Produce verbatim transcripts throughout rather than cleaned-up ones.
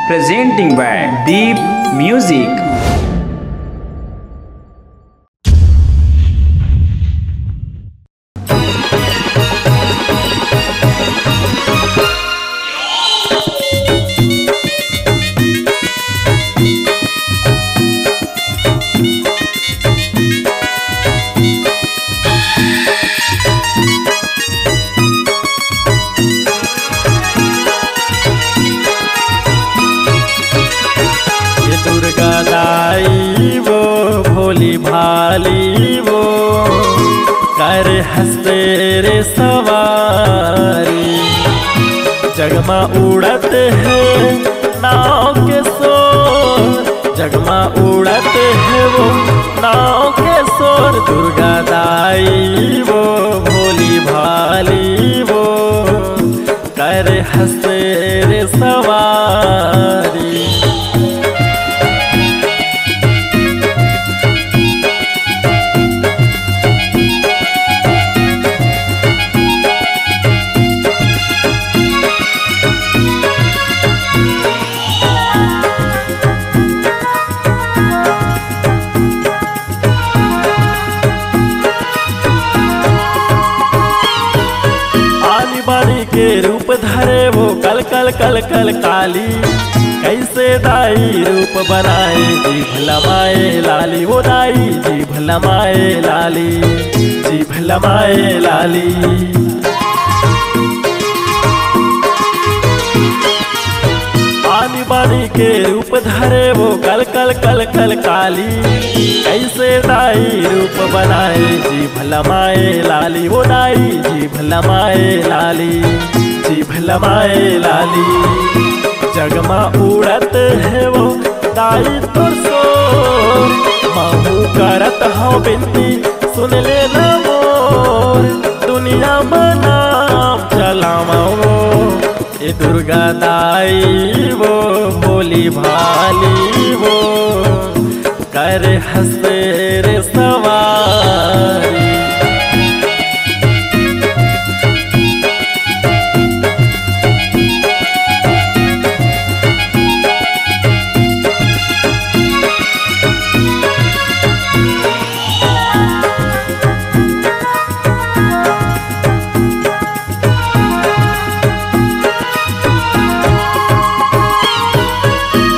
Presenting by Deep Music। ये दुर्गा दाई वो, भोली भाली वो, करे हंस तेरे सवारी। जगमा उड़त हे नाव के शोर, जगमा उड़त हे वो नाव के शोर। दुर्गा दाई वो, भोली भाली वो, करे हंस तेरे सवारी। आनी बानी के रूप धरे वो कल कल कल कल काली, कैसे दाई रूप बनाए, जीभ लमाए लाली, वो दाई जीभ लमाए लाली, जीभ लमाए लाली। आनी बानी के रूप धरे वो कल कल कल कल काली, कैसे दाई रूप बनाए, जीभ लमाए लाली, वो दाई जीभ लमाए लाली, जीभ लमाए लाली। जगमा उड़त हे वो दाई तोर शोर, महू करत हव बिनती सुन लेना मोर, दुनिया म नाम चलावा वो। ए दुर्गा दाई वो, भोली भाली वो, करे हंस तेरे सवारी।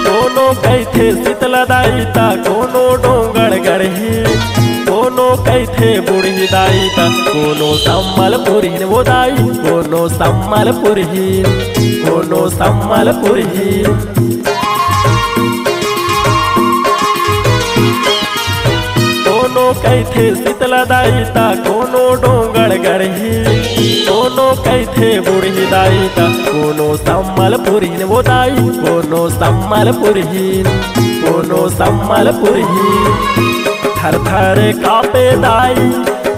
कोनो कहिथे शीतला दाई ता कोनो डोंगरगढ़ ही, कोनो कहिथे बूढ़ी दाई ता कोनो संबलपुर ही वो दाई, कोनो संबलपुर ही, कोनो संबलपुर ही। कोनो कहिथे शीतला दाई ता कोनो डोंगरगढ़ ही, कोनो कहिथे बूढ़ी दाई ता कोनो संबलपुर ही वो दाई, कोनो संबलपुर ही, कोनो संबलपुर ही। थर थर कांपे दाई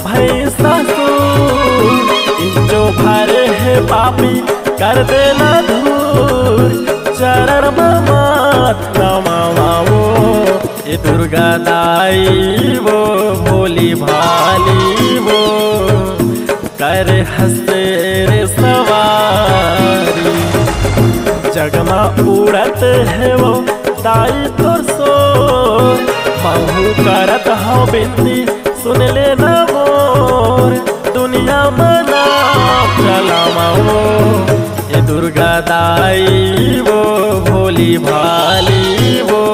भई ससुर, इंचो भरे हे पापी कर देना दूर, चरण म माथ नवावा वो। ए दुर्गा दाई वो, भोली भाली वो, करे हंस तेरे सवारी। जगमा उड़त हे वो दाई तोर शोर, महू करत हव बिनती सुन लेना मोर, दुनिया म नाम चलावा वो। ए दुर्गा दाई वो, भोली भाली वो,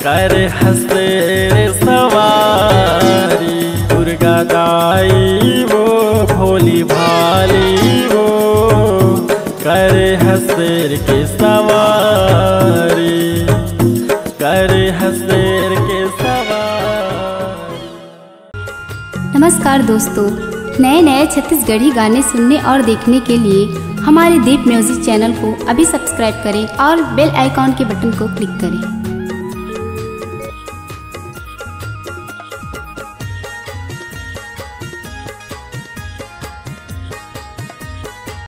करे हंस तेरे सवारी। दुर्गा दाई वो, भोली भाली वो, करे हंस तेरे के सवारी, करे हंस तेरे के सवारी। नमस्कार दोस्तों, नए नए छत्तीसगढ़ी गाने सुनने और देखने के लिए हमारे दीप म्यूजिक चैनल को अभी सब्सक्राइब करें और बेल आइकॉन के बटन को क्लिक करें।